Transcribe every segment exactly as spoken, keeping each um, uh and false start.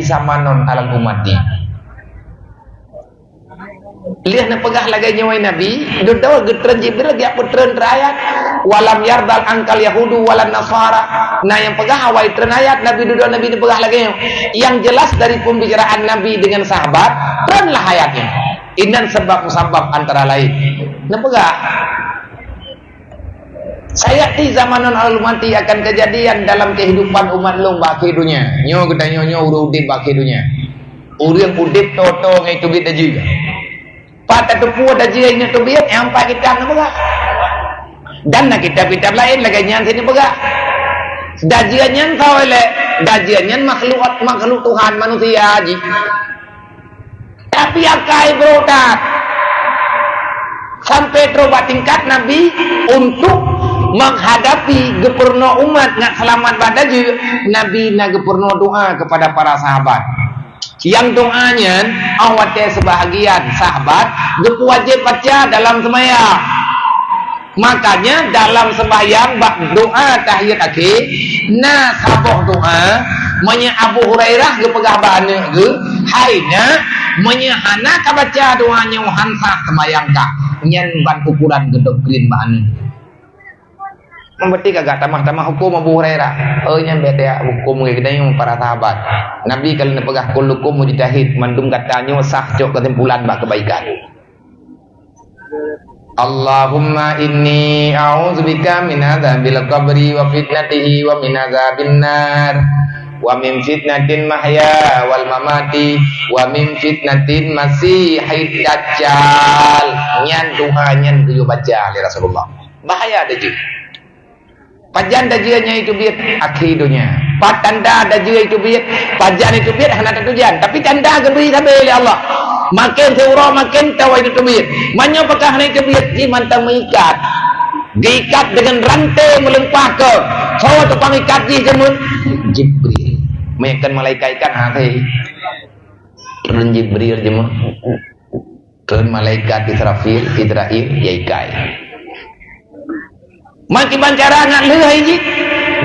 zamanon 'alal ummati. Lheueh neupeugah lagée nyoe Nabi, dudoe geutreun Jibril geujak peutreun treun ayat, "Walam yardal angkal yahudu walan nasara." Nah, nyang peugah awai treun ayat, Nabi dudoe Nabi neupeugah lagée nyoe. Yang jelas dari pembicaraan Nabi dengan sahabat, treunlah ayat nyoe. Inan sebab musabab antara lain. Neupeugah, "Sayati zamanon 'alal ummati," akan kejadian dalam kehidupan umat lôn bak akhé donya. Nyoe geutanyoe nyoe ureuëng udeb bak akhé donya. Ureuëng udeb toe-toe ngon teubiet dajeu. Pat tateupeue dajeu ingat teubiet, nyang pat kitab neupeugah. Dan na kitab-kitab laén lagée nyan sini peugah. Dajeu nyan sawa lé, dajeu nyan makhluk, makhluk Tuhan manusia jih. Tapi akai brok that. Sampai trok bak tingkat Nabi untuk menghadapi geupeurunoe umat ngat seulamat bak dajeu, Nabi na geupeurunoe doa kepada para sahabat. Nyang doa nyan, 'oh watée seubahagian sahabat geupeuwajéb baca dalam seumayang. Makanya dalam sembahyang bak doa tahiyat akhé, na saboh doa, meunyoe Abu Hurairah geupeugah bak aneuëk geuh, "Hai nak, meunyoe hana kabaca doa nyoe han sah sembahyang kah." Nyan ban ukuran geudoktrin bak aneuëk. Meubeuti kagak tamah-tamah huköm Abu Hurairah. Oh, nyan beda huköm geutanyoe para sahabat. Nabi ka lheueh neupeugah, "Kullukum mujtahid," mandum gata nyoe sah cok keusimpulan bak keubaikan. Allahumma inni a'udzubika min adzabil qabri wa fitnatihi wa min adzabin nar wa min fitnatil mahya wal mamati wa min fitnatil masihid dajjal. Nyan doa nyan geuyue baca lé Rasulullah. Bahaya dajeu. Pajan dajeu nyan teubiet? Akhé donya. Pat tanda dajeu teubiet? Pajan teubiet hana tatujan, tapi tanda geubri sabe lé Allah. Maken siuroe maken toe teubiet. Meunyoe pakon hana teubiet, jih mantong meuikat. Geuikat deungon ranté meuleumpah keu. Soe tukang ikat jih jameun? Jibril. Meunyoe kon malaikat ikat, ha, hai. Turun Jibril jameun. Kheun malaikat Israfil, Israil, ya ikai. Meukiban cara ngat lheueh hai jih?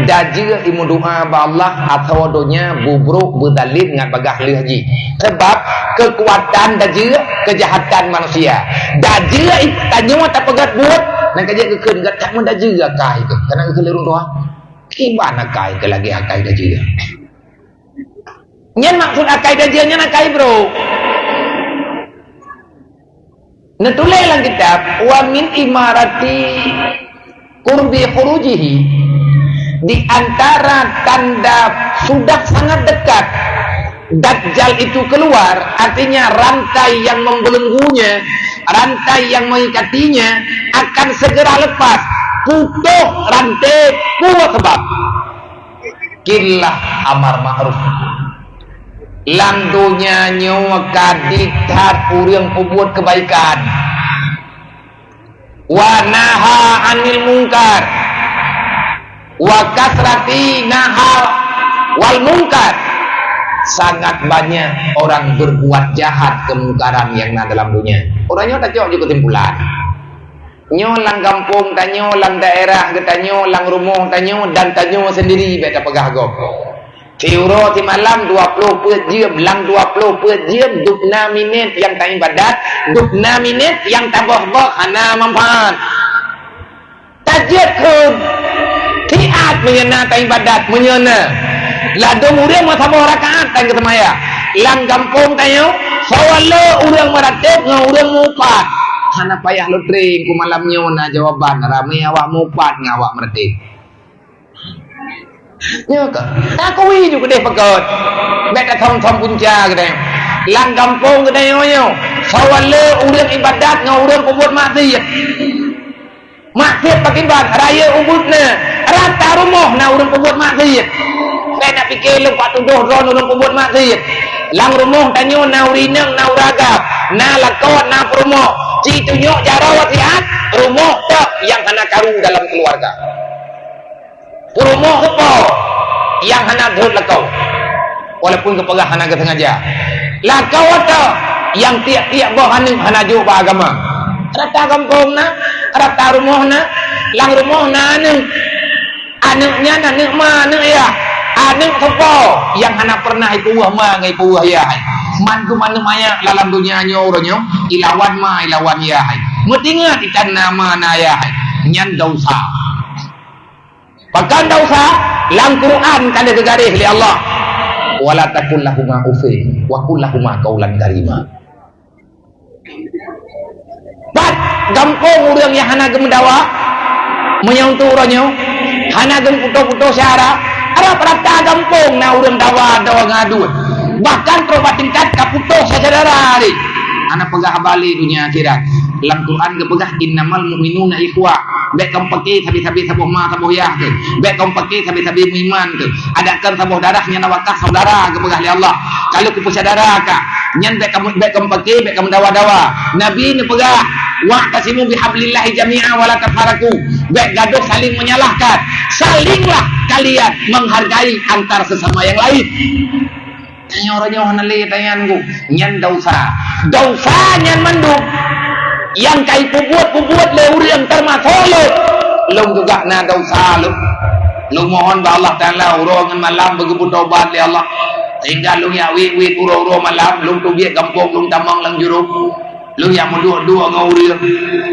Dajeu imeudoa bak Allah atawa donya bubrok beudalit ngat bagaih lheueh jih. Sebab keukuatan dajeu keujahatan manusia. Dajeu tanyoe tapeugét buet, nyan ka jeuet geukheun gata meudajeu akai keuh. Kana geukheun lé ureuëng tuha. Kiban akai keuh lagée akai dajeu. Nyan maksud akai dajeu nyan akai brok. Neutuléh lam kitab, "Wa min imarati qurbi khurujihi," di antara tanda sudah sangat dekat Dajjal itu keluar, artinya rantai yang membelenggunya, rantai yang mengikatinya akan segera lepas. Putoh rantai, putoh sebab. Kilah amar ma'ruf. Lam donya nyoe ka dit that ureuëng peubuet keubaikan. Wa naha 'anil mungkar. Wa kasrati naha wal mungkar. Sangat banyak orang berbuat jahat kemungkaran yang na dalam donya. Ureuëng nyoe tacok ju keusimpulan. Nyoe lam gampông tanyoe, lam daerah geutanyoe, lam rumoh tanyoe dan tanyoe sendiri bék tapeugah gob. Siuroe simalam dua ploh peuet jeuem, lam dua ploh peuet jeuem dubna minét nyang taibadat, dubna minét nyang taboh-boh hana manfaat. Tajeuet kheun, siat meunyoe na taibadat, meunyoe na. Ladôm ureuëng meusaboh rakaat tan geuseumayang. Lam gampông tanyoe, soe le ureuëng meuratéb ngon ureuëng meuupat. Hana payah lôn tring, ku malam nyoe na jawaban, ramé awak meuupat ngon awak meuratéb. Nyoe ka. Takui ju keudeh peugét. Bék tathom-thom punca keudeh. Lam gampông keudeh nyoe, soe le ureuëng ibadat ngon ureuëng peubuet maksiet. Maksiet pakriban, rayeuk ubit na, rata rumoh na ureuëng peubuet maksiet. Bék na pike lôn pat tudoh droe ureuëng peubuet maksiet. Lam rumoh tanyoe na ureuëng inong, na ureuëng agam, na lakoe, na peurumoh. Ci tunyok jaroe siat, rumoh tok nyang hana karu dalam keuluwarga. Peurumoh keupo nyang hana deuhot lakoe, walaupun geupeugah hana geusengaja. Lakoe ata nyang tiek-tiek boh aneuëk hana jok bak agama. Rata gampông na, rata rumoh na, lam rumoh na aneuëk. Aneuëk nyan aneuëk ma, aneuëk yah. Aneuk soe po nyang hana pernah ipeuweuh ma ngon ipeuweuh yah hai? Mandum aneuk manyak lam donya nyoe uroe nyoe, ilawan ma, ilawan yah hai. Meutingat itan na ma na yah hai. Nyan desya. Pakon desya? Lam Quran ka lheueh geugaréh lé Allah, "Wala taqul lahuma uffin, wa qul lahuma qaulan karima." Pat gampông ureuëng nyang hana geumeudawa, meunyoe untuk uroe nyoe, hana geumeuputoh-putoh syara, rata-rata gampông na ureuëng dawa-dawa ngon aduen. Bahkan troh bak tingkat ka putoh syedara lé. Hana peugah haba lé donya akhirat. Lam Quran geupeugah, "Innamal mu'minuna ikhwa." Bék kamoe paké sabe-sabe saboh ma saboh yah keuh. Bék kamoe paké sabe-sabe meuiman keuh. Adak kon saboh darah nyang na wakah saudara geupeugah lé Allah. Kalau kupeusyedara ka, nyan bék kamoe, bék kamoe paké, bék kamoe dawa-dawa. Nabi neupeugah, "Wa'tasimu bihablillahi jami'a wa la tafarraqu." Bék gadoh saling menyalahkan. Salinglah kalian menghargai antar sesama yang lain. Tanyoe uroe nyoe hana lé tanyan ku. Nyan desya. Desya nyan mandum nyang ka ipeubuet-peubuet lé ureuëng teumasok lôn. Lôn juga na desya lôn. Lôn mohon bak Allah Taala uroe ngon malam beugeupeutobat lé Allah. Sehingga lôn jak wét-wét uroe-uroe malam, lôn teubiet gampông, lôn tamong lam jurông. Lôn jak meuduek-duek ngon ureuëng.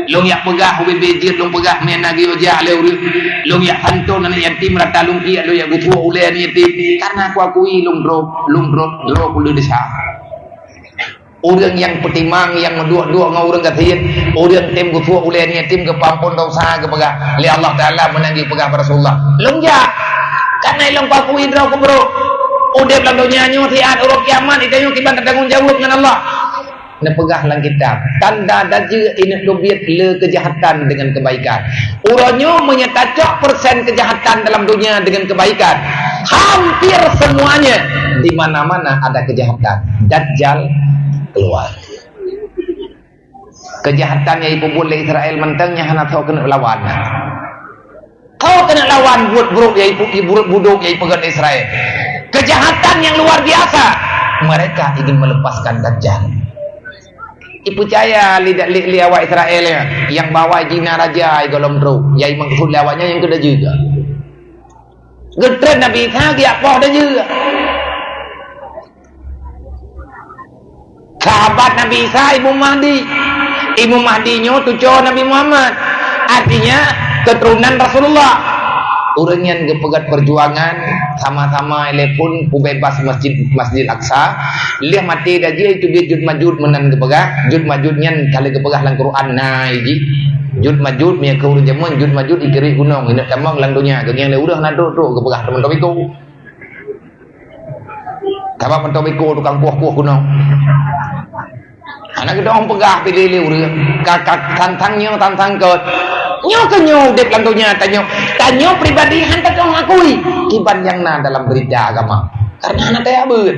Lôn jak peugah ubé-bé jeuet, lôn peugah meunan geuh jak lé ureuëng. Lôn jak santôn aneuk yatim rata lôn kiek, lôn jak geusuek ulée aneuk yatim. Karena kuakui lôn droe, lôn droe, droe ulée desya. Ureuëng nyang peutimang, nyang meuduek-duek ngon ureuëng gasien, ureuëng tem geusuek ulée aneuk yatim, geupeuampôn desya geupeugah lé Allah Taala meunan geupeugah bak Rasulullah. Lôn jak. Karena lôn kuakui droe keu brok. Udeb lam donya nyoe siat uroe kiamat, geutanyoe kiban tatanggong jaweueb ngon Allah. Neupeugah lam kitab, tanda dajjal ingat teubiet le kejahatan dengan kebaikan. Uroe nyoe meunyoe tacok persen kejahatan dalam dunia dengan kebaikan, hampir semuanya di mana-mana ada kejahatan. Dajjal keluar. Kejahatan nyang ipeubuet lé Israel mantong nyan hana tho keuneuk lawan. Tho keuneuk lawan buet buruk nyang ipu-, buet budok nyang ipeugét Israel. Kejahatan yang luar biasa. Mereka ingin melepaskan Dajjal. Ipeucaya lé, lé, lé awak Israel nyan, nyang bahwa jina raja i gohlom trok. Nyang imaksud lé awak nyan nyang keuda juga. Geutreun Nabi Isa geujak poh Dajjal. Sahabat Nabi Isa Ibu Mahdi. Ibu Mahdi nyoe cuco Nabi Muhammad. Artinya keturunan Rasulullah. Ureuëng nyan geupeugét perjuangan sama-sama lé pun peubeubaih Masjid, Masjid Aqsa. Lheueh maté Dajjal teubiet Jud Majud meunan geupeugah. Jud Majud nyan ka lheueh geupeugah lam Quran na jih. Jud Majud meunyoe keu ureuëng jameun Jud Majud ikeurik gunong, ineuk tamong lam donya, geugieng lé ureuëng na trok-trok geupeugah teuma tobiko. Sabab mantong biko tukang kuah-kuah gunong. Hana geudong peugah pih lé ureuëng. Ka, ka, tantang nyoe, tantang kot. Nyoe keuh nyoe udeb lam donya tanyoe. Tanyoe pribadi han tatong akui. Kiban nyang na dalam berita agama. Karena hana tajak beuet.